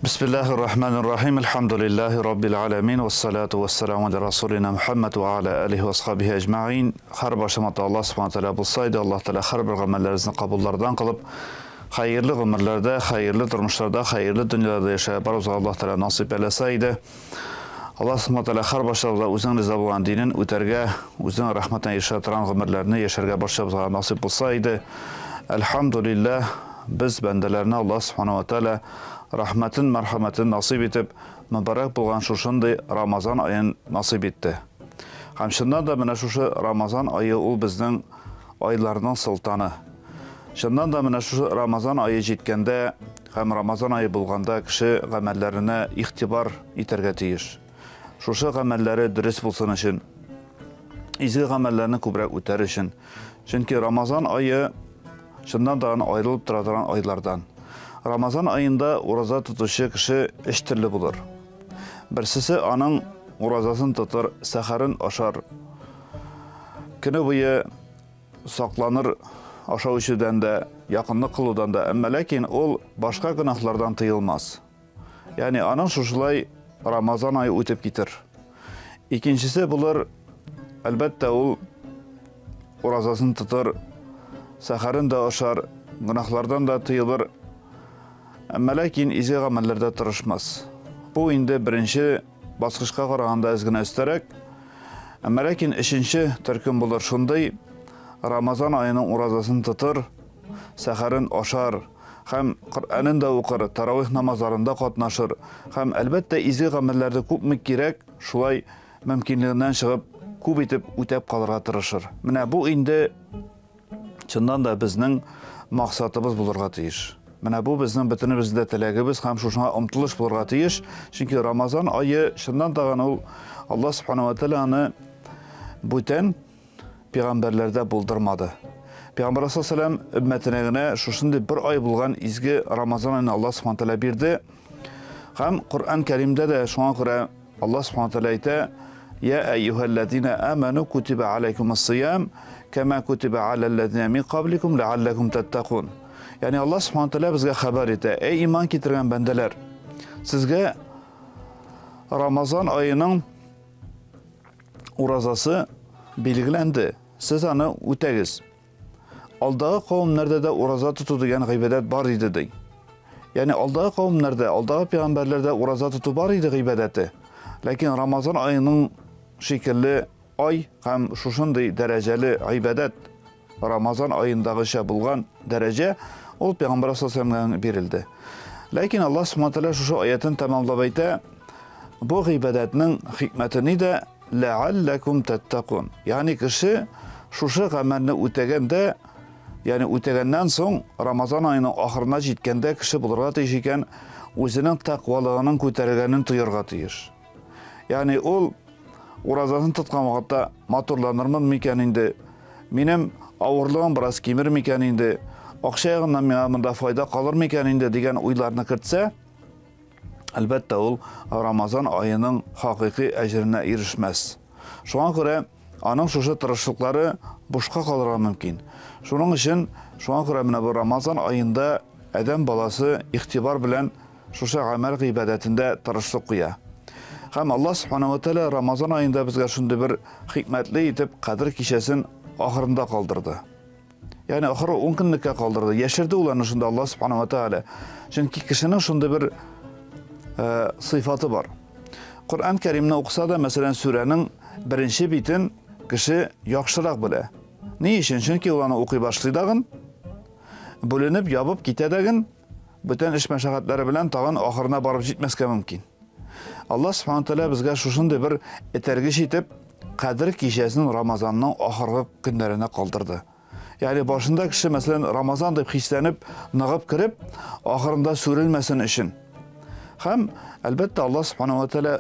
Бисмиллахир-рахманир-рахим. Альхамдулиллахи раббил аламин. Вассалату вассаламу аля расулина Мухаммад ва аля алихи ва асхабихи әҗмәгыйн. Һәр башымата Аллаһ субхана тәгалә булса иде, Аллаһ Тәгалә һәрбер гамәлләребезне кабуллардан кылып, хәерле гомерләрдә, хәерле тормышларда, хәерле дөньяларда яшәп барыбызга Аллаһ Тәгалә насыйп әйләсә иде. Аллаһ субхана тәгалә һәр башыбызга үзенең риза булган динен үтәргә, үзенең рәхмәтенә ирешә торган гомерләрне яшәргә барчабызга насыйп булса иде. Әлхәмдулиллаһ, без бәндәләренә Аллаһ субхана ва тәгалә рәхмәтен, мәрхәмәтен насыйп итеп, мөбарәк булган шушындый Рамазан аен насыйп итте. Һәм чыннан да менә шушы Рамазан ае ул безнең айларның солтаны. Чыннан да менә шушы Рамазан ае җиткәндә һәм Рамазан ае булганда кеше гамәлләренә игътибар итәргә тиеш. Шушы гамәлләре дөрес булсын өчен, изге гамәлләрне күбрәк үтәр өчен. Чөнки Рамазан ае чыннан да аерылып тора торган айлардан. Рамазан аенда ураза тотучы кеше өч төрле булыр. Берсесе аның уразасын тотыр, сәхәрен ашар. Көне буе сакланыр ашау эчүдән дә, якынлык кылудан да, әмма ләкин ул башка гөнаһлардан тыелмас. Ягъни аның шушылай Рамазан ае үтеп китер. Икенчесе булыр, әлбәттә, ул уразасын тотыр, сәхәрен дә ашар, гөнаһлардан да тыелыр, әмма ләкин изге гамәлләрдә тырышмас. Бу инде беренче баскычка караганда әз генә өстәрәк. Әмма ләкин өченче төркем булыр шундый, Рамазан аеның уразасын тотыр, сәхәрен ашар һәм Коръәнен дә укыр, таравих намазларында катнашыр һәм, әлбәттә, изге гамәлләрне күпме кирәк, шулай мөмкинлегеннән чыгып, күп итеп үтәп калырга тырышыр. Менә бу инде чыннан да безнең максатыбыз булырга тиеш. Менә бу безнең бөтенебезнең дә теләгебез һәм шушыңа омтылыш булырга тиеш. Чөнки Рамазан ае чыннан тагын ул Аллаһ субхана ва тәгалә аны бүтән пәйгамбәрләрдә булдырмады. Пәйгамбәр саллаллаху алейһи өммәтенә генә шушындый бер ай булган изге Рамазан аен Аллаһ субхана тәгалә бирде. Һәм Коръән Кәримдә дә шуңа күрә Аллаһ субхана тәгалә әйтә: "Я әйюһәлләзина аману кутиба алейкумус-сиям кама кутиба алаллазина мин кабликум ләалләкум таттакун." Ягъни Аллаһ субхана тәгалә безгә хәбәр итә: "Эй иман китергән бәндәләр, сезгә Рамазан аеның уразасы билгеләнде. Сез аны үтәгез. Алдагы кавемнәрдә дә ураза тоту дигән гыйбадәт бар иде ди. Ягъни алдагы кавемнәрдә, алдагы пәйгамбәрләрдә ураза тоту бар иде гыйбадәте. Ләкин Рамазан аеның шикелле ай һәм шушындый дәрәҗәле гыйбадәт Рамазан аендагыча булган дәрәҗә ул пәйгамбәр саллаллаху бирелде. Ләкин Аллаһ субхана тәгалә шушы аятын тәмамлап әйтә, бу гыйбадәтнең хикмәте нидә? Ләалләкум таттакун. Ягъни кеше шушы гамәлне үтәгәндә, ягъни үтәгәннән соң Рамазан аеның ахырына җиткәндә кеше булырга тиеш икән, үзенең тәкъвалыгының күтәрелгәнен тоярга тиеш. Ягъни ул уразасын тоткан вакытта матурланырмын микән инде? Минем авырлыгым бераз кимер микән инде? Акча ягыннан миңа монда файда калыр микән инде дигән уйларны кертсә, әлбәттә, ул Рамазан аеның хакыйкый әҗеренә ирешмәс. Шуңа күрә аның шушы тырышлыклары бушка калырга мөмкин. Шуның өчен, шуңа күрә менә бу Рамазан аенда адәм баласы игътибар белән шушы гамәл гыйбадәтендә тырышлык куя. Һәм Аллаһ субхана ва тәгалә Рамазан аенда безгә шундый бер хикмәтле итеп Кадер кичәсен ахырында калдырды. Ягъни ахыры 10 көнлеккә калдырды. Яшерде ул аны шунда Аллаһ субхана ва тәгалә. Чөнки кешенең шундый бер э, сыйфаты бар. Коръән Кәримне укыса да, мәсәлән, сүрәнең беренче битен кеше яхшырак белә. Ни өчен? Чөнки ул аны укый башлый дагын, бүленеп, ябып китә дәген, бүтән эш мәшәкатьләре белән тагын ахырына барып җитмәскә мөмкин. Аллаһ субхана тәгалә безгә шушындый бер этәргеч итеп Кадер кичәсен Рамазанның ахыргы көннәренә калдырды. Ягъни башында кеше, мәсәлән, Рамазан дип хисләнеп, ныгып кереп, ахырында сүрелмәсен өчен. Һәм, әлбәттә, Аллаһ субхана ва тәгалә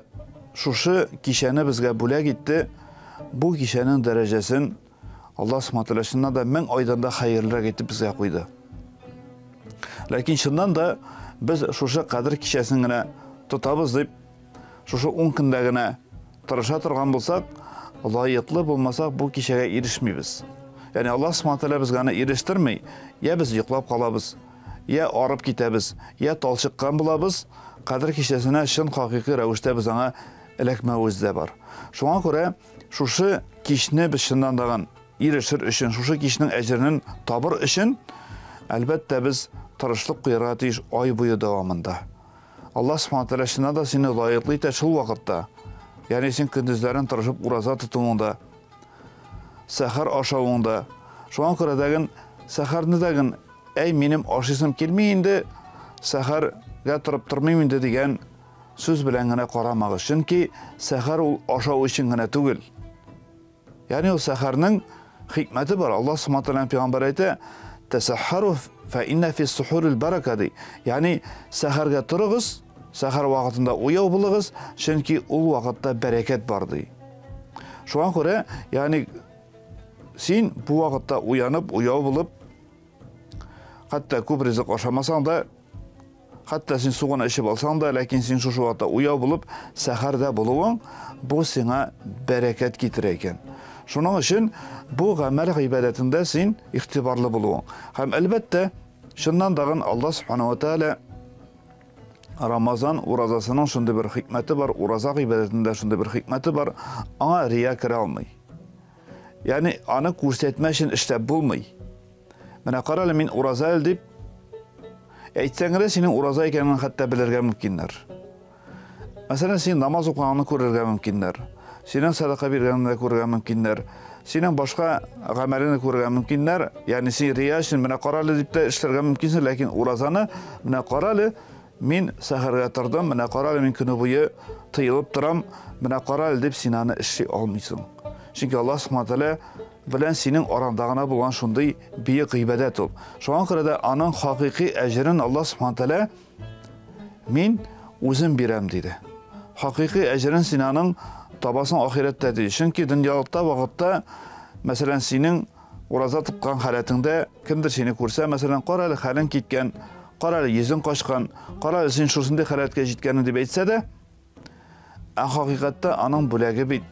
шушы кичәне безгә бүләк итте. Бу кичәнең дәрәҗәсен Аллаһ субхана тәгалә чыннан да мең айдан да хәерлерәк итеп безгә куйды. Ләкин чыннан да без шушы кадер кичәсен генә тотабыз дип, шушы 10 көндә генә тырыша торган булсак, лаеклы булмасак, бу кичәгә ирешмибез. Ягъни Аллаһ субхана тәгалә безгә аны ирештерми. Я без йоклап калабыз, я арып китәбез, я талчыккан булабыз. Кадер кичәсенә чын хакыйкый рәвештә без аңа эләкмәвебез дә бар. Шуңа күрә шушы кичне без чыннан дагын ирешер өчен, шушы кичнең әҗерен табыр өчен, әлбәттә, без тырышлык куярга тиеш ай буе дәвамында. Аллаһ субхана тәгалә чыннан да сине лаеклы итә шул вакытта. Ягъни син көндезләрен тырышып ураза тотуыңда, сәхәр ашавыңда. Шуңа күрә дәген сәхәрне дәген, әй, минем ашыйсым килми инде, сәхәргә торып тормыйм инде дигән сүз белән генә карамагыз. Чөнки сәхәр ул ашау өчен генә түгел. Ягъни ул сәхәрнең хикмәте бар. Аллаһ субхана тәгалә пәйгамбәр әйтә, "Тәсәххәру фә инна фи сухурил барака" ди. Ягъни сәхәргә торыгыз, сәхәр вакытында уяу булыгыз, чөнки ул вакытта бәрәкәт бар ди. Шуңа күрә, ягъни син бу вакытта уянып, уяу булып, хәтта күп ризык ашамасаң да, хәтта син су гына эчеп алсаң да, ләкин син шушы вакытта уяу булып, сәхәрдә булуың, бу сиңа бәрәкәт китерә икән. Шуның өчен бу гамәл гыйбадәтендә син игътибарлы булуың. Һәм әлбәттә, чыннан дагын Аллаһ субхана ва тааля Рамазан уразасының шундый бер хикмәте бар, ураза гыйбадәтендә шундый бер хикмәте бар, аңа рия керә алмый. Ягъни аны күрсәтмә өчен эшләп булмый. Менә кара әле, мин ураза әле дип әйтсәң генә синең ураза икәнен хәтта белергә мөмкиннәр. Мәсәлән, син намаз укыганны күрергә мөмкиннәр. Синең садака биргәнеңне күрергә мөмкиннәр. Синең башка гамәлеңне күрергә мөмкиннәр. Ягъни син рия өчен менә кара әле дип тә эшләргә мөмкинсең, ләкин уразаны менә кара әле, мин сәхәргә тордым, менә кара әле, мин көне буе тыелып торам, менә кара әле дип син аны эшли алмыйсың. Чөнки Аллаһ субхана тәгалә белән синең араңда гына булган шундый бөек гыйбадәт ул. Шуңа күрә дә аның хакыйкый әҗерен Аллаһ субхана тәгалә мин үзем бирәм диде. Хакыйкый әҗерен син аның табасың ахирәттә диде. Чөнки дөньялыкта вакытта, мәсәлән, синең ураза тоткан халәтеңдә кемдер сине күрсә, мәсәлән, кара әле хәлең киткән, кара әле йөзең качкан, кара әле син шушындый халәткә җиткәнең дип әйтсә дә, ә хакыйкатьтә аның бүләге бит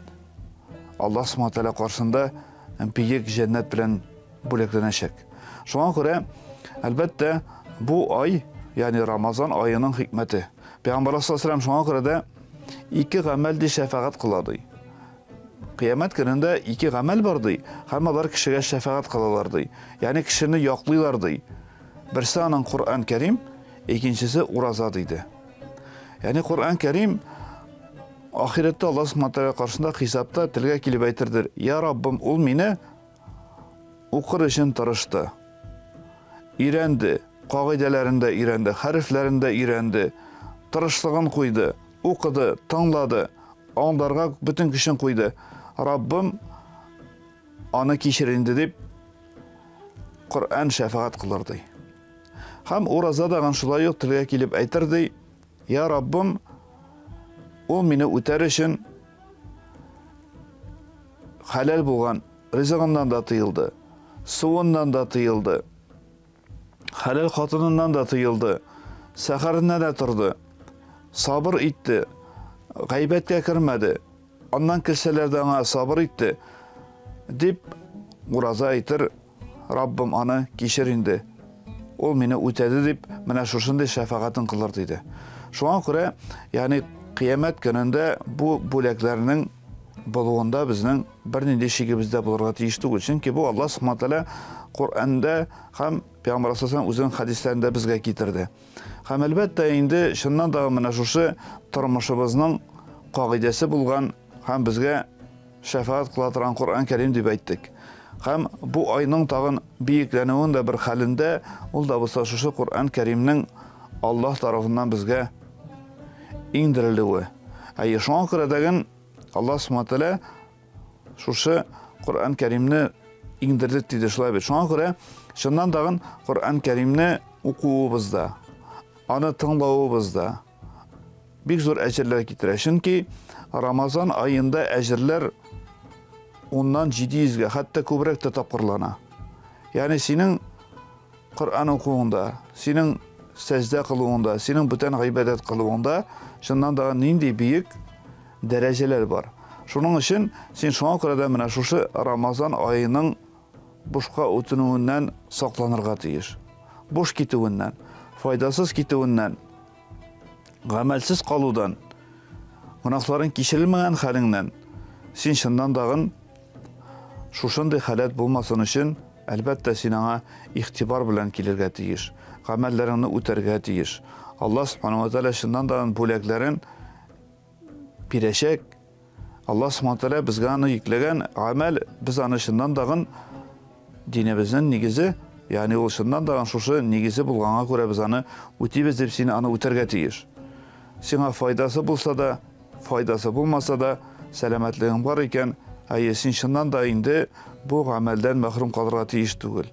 Аллаһ субхана тәгалә каршында бөек җәннәт белән бүләкләнәчәк. Шуңа күрә, әлбәттә, бу ай, ягъни Рамазан аеның хикмәте. Пәйгамбәр саллаллаһу алейһи шуңа күрә дә ике гамәл ди шәфәгать кыла ди. Кыямәт көнендә ике гамәл бар ди, һәм алар кешегә шәфәгать кылалар ди. Ягъни кешене яклыйлар ди. Берсе аның Коръән Кәрим, икенчесе ураза диде. Ягъни Коръән Кәрим ахирәттә Аллаһ субхана тәгалә каршында хисапта телгә килеп әйтердер. Я Раббым, ул мине укыр өчен тырышты. Өйрәнде, кагыйдәләрен дә өйрәнде, хәрефләрен дә өйрәнде. Тырышлыгын куйды, укыды, тыңлады, аңларга бөтен көчен куйды. Раббым, аны кичер инде дип Коръән шәфәгать кылыр ди. Һәм ураза дагын шулай ук телгә килеп әйтер ди, Я Раббым, ул мине үтәр өчен хәләл булган ризыгыннан да тыелды, суыннан да тыелды, хәләл хатыныннан да тыелды, сәхәренә дә торды, сабыр итте, гайбәткә кермәде, аннан керсәләр дә аңа сабыр итте, дип ураза әйтер, Раббым аны кичер инде, ул мине үтәде дип, менә шушындый шәфәгатен кылыр диде. Шуңа күрә, ягъни кыямәт көнендә бу бүләкләрнең булуында безнең бернинди шигебез дә булырга тиеш түгел. Чөнки бу Аллаһ субхана тәгалә Коръәндә һәм Пәйгамбәр саллаллаһу үзенең хәдисләрендә безгә китерде. Һәм әлбәттә инде чыннан да менә шушы тормышыбызның кагыйдәсе булган һәм безгә шәфәгать кыла торган Коръән Кәрим дип әйттек. Һәм бу айның тагын биекләнүен дә бер хәлендә, ул да булса шушы Коръән Кәримнең Аллаһ тарафыннан безгә иңдерелүе. Әйе, шуңа күрә дәген Аллаһ субхана тәгалә шушы Коръән Кәримне иңдердек диде шулай бит. Шуңа күрә чыннан тагын Коръән Кәримне укуыбызда, аны тыңлавыбызда бик зур әҗерләр китерә. Чөнки Рамазан аенда әҗерләр уннан 700-гә, хәтта күбрәк тә тапкырлана. Ягъни синең Коръән укуыңда, синең сәҗдә кылуыңда, синең бүтән гыйбадәт кылуыңда чыннан да нинди бөек дәрәҗәләр бар. Шуның өчен син шуңа күрә дә менә шушы Рамазан аеның бушка үтенүеннән сакланырга тиеш. Буш китүеннән, файдасыз китүеннән, гамәлсез калудан, гөнаһларың кичерелмәгән хәлеңнән син чыннан дагын шушындый халәт булмасын өчен, әлбәттә, син аңа игътибар белән килергә тиеш, гамәлләреңне үтәргә тиеш. Аллаһ субханаһу ва тааля чыннан да бүләкләрен бирәчәк. Аллаһ субханаһу ва тааля безгә аны йөкләгән гамәл, без аны чыннан дагын динебезнең нигезе, ягъни ул чыннан дагын шушы нигезе булганга күрә без аны үтибез дип син аны үтәргә тиеш. Сиңа файдасы булса да, файдасы булмаса да, сәламәтлегең бар икән, әйе, син чыннан да инде бу гамәлдән мәхрүм калырга тиеш түгел.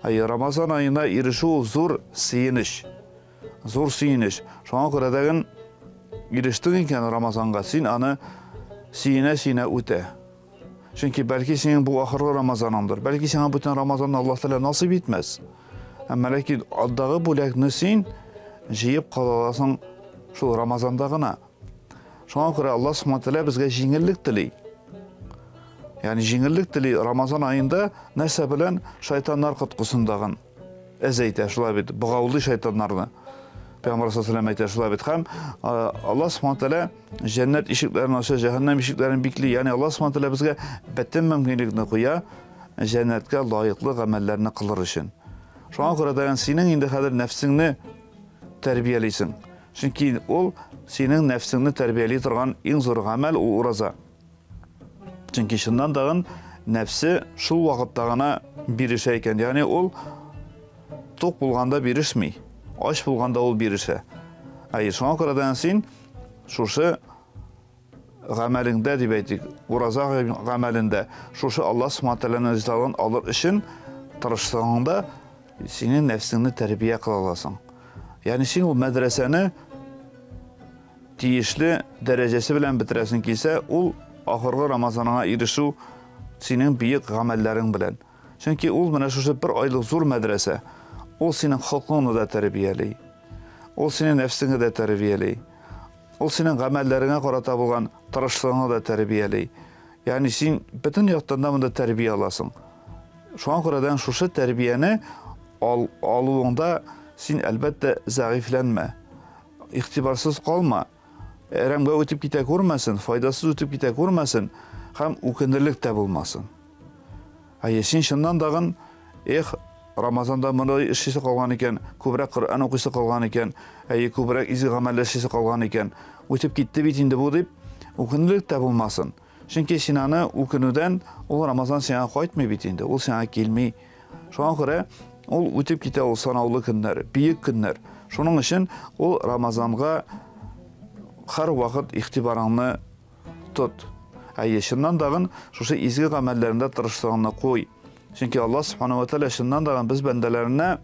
Әйе, Рамазан аена ирешү зур сөенеч. Зур сөенеч. Шуңа күрә дә ирештең икән Рамазанга, син аны сөенә-сөенә үтә. Чөнки бәлки синең бу ахыргы Рамазаныңдыр. Бәлки сиңа бүтән Рамазанны Аллаһ Тәгалә насыйп итмәс. Әмма ләкин андагы бүләкне син җыеп кала аласың шул Рамазанда гына. Шуңа күрә Аллаһ Субхану тәгалә безгә җиңеллек тели. Ягъни җиңеллек тели Рамазан аенда нәрсә белән шайтаннар коткысындагын әз әйтә, шулай бит, богаулый шайтаннарны. Пәйгамбәр саллаллаху әйтә, шулай бит. Һәм Аллаһ Субхану тәгалә җәннәт ишекләрен ача, җәһәннәм ишекләрен бикли. Ягъни Аллаһ Субхану тәгалә безгә бөтен мөмкинлекне куя җәннәткә лаеклы гамәлләрне кылыр өчен. Шуңа күрә дә синең инде хәзер нәфсеңне тәрбиялисең. Чөнки ул синең нәфсеңне тәрбияли торган иң зур гамәл ул ураза. Чөнки чыннан дагын нәфсе шул вакытта гына бирешә икән. Ягъни ул тук булганда бирешми, ач булганда ул бирешә. Әйе, шуңа күрә дә син шушы гамәлеңдә дип әйтик, ураза гамәлендә шушы Аллаһ Субхану тәгаләнең ризалыгын алыр өчен тырышсаң да, синең нәфсеңне тәрбия кыла аласың. Ягъни син ул мәдрәсәне тиешле дәрәҗәсе белән бетерәсең килсә, ул ахыргы Рамазаныңа ирешү синең бөек гамәлләрең белән. Чөнки ул менә шушы бер айлык зур мәдрәсә. Ул синең холкыңны да тәрбияли. Ул синең нәфсеңне дә тәрбияли. Ул синең гамәлләреңә карата булган тырышлыгыңны да тәрбияли. Ягъни син бөтен яктан да монда тәрбия аласың. Шуңа күрә дә шушы тәрбияне алуыңда син әлбәттә зәгыйфьләнмә. Игътибарсыз калма. Әрәмгә үтеп китә күрмәсен, файдасыз үтеп китә күрмәсен һәм үкенерлек тә булмасын. Әйе, син чыннан дагын, эх, Рамазанда мондый эшлисе калган икән, күбрәк Коръән укыйсы калган икән, әйе, күбрәк изге гамәлләр эшлисе калган икән, үтеп китте бит инде бу дип, үкенерлек тә булмасын. Чөнки син аны үкенүдән ул Рамазан сиңа кайтмый бит инде, ул сиңа килми. Шуңа күрә ул үтеп китә ул санаулы көннәр, бөек көннәр. Шуның өчен ул Рамазанга һәрвакыт игътибарыңны тот. Әйе, чыннан дагын шушы изге гамәлләрендә тырышлыгыңны куй. Чөнки Аллаһ Субхану ва Тааля чыннан дагын без бәндәләренә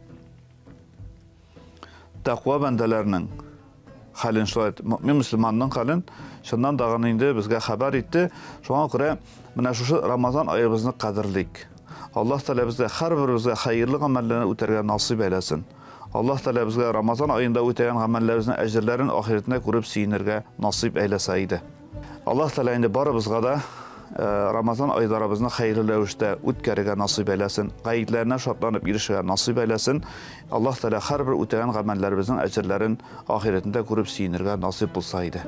тәкъва бәндәләренең хәлен шулай мөмин мөселманның хәлен чыннан дагын инде безгә хәбәр итте. Шуңа күрә менә шушы Рамазан аебызны кадерлик. Аллаһ Тәгалә безгә һәрберебезгә хәерле гамәлләрне үтәргә насыйп әйләсен. Аллаһ Тәгалә безгә Рамазан аенда үтәгән гамәлләребезнең әҗерләрен ахирәтендә күреп сөенергә насыйп әйләсә иде. Аллаһ Тәгалә инде барыбызга да Рамазан айларыбызны хәерле рәвештә үткәрергә насыйп әйләсен, гаетләренә шатланып ирешергә насыйп әйләсен. Аллаһ Тәгалә һәрбер үтәгән гамәлләребезнең әҗерләрен ахирәтендә күреп сөенергә насыйп булса иде.